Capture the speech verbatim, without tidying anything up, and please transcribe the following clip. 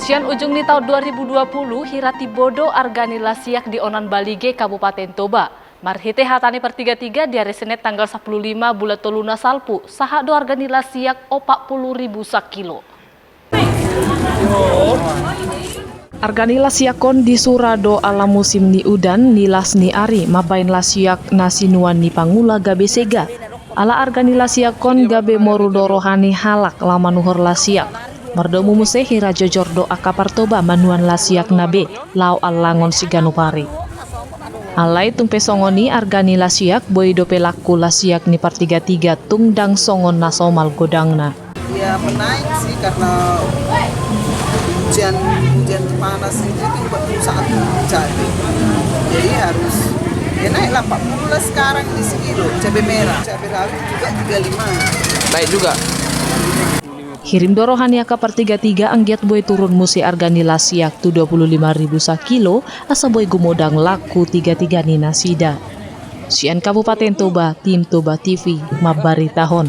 Sian ujung ni taon dua ribu dua puluh, hira timbo do arga ni lasiak di onan Balige, Kabupaten Toba. Marhite hata ni Partigatiga di ari Senet tanggal sampulu lima bulan tolu na salpu, sahat do arga ni lasiak opat pulu ribu sakilo. Arga ni lasiak on disura do ala musim ni udan, ni las ni ari, mambahen lasiak na sinuan ni pangula gabe sega. Ala arga ni lasiak on gabe moru do roha ni halak laho manuhor lasiak. Mardomu muse hira jojor do angka partoba manuan lasiak na be laho allangon siganup ari. Alai tung pe songon i arga ni lasiak, boi dope laku lasiak ni Partigatiga tung ndang songon na somal godangna. Ya, menaik sih karena hujan, hujan panas itu kan buat perusahaan cabai. Jadi harus, ya, naiklah empat puluh lah sekarang di sekilo cabai merah. Cabai rawit juga tiga lima. Naik juga. Hirim do roha ni angka Partigatiga anggiat boi turun muse arga ni lasiak tu dua pulu lima ribu sakilo, asa boi gumodang laku tiga-tiga ni nasida. Sian Kabupaten Toba, tim Toba T V, mambaritahon.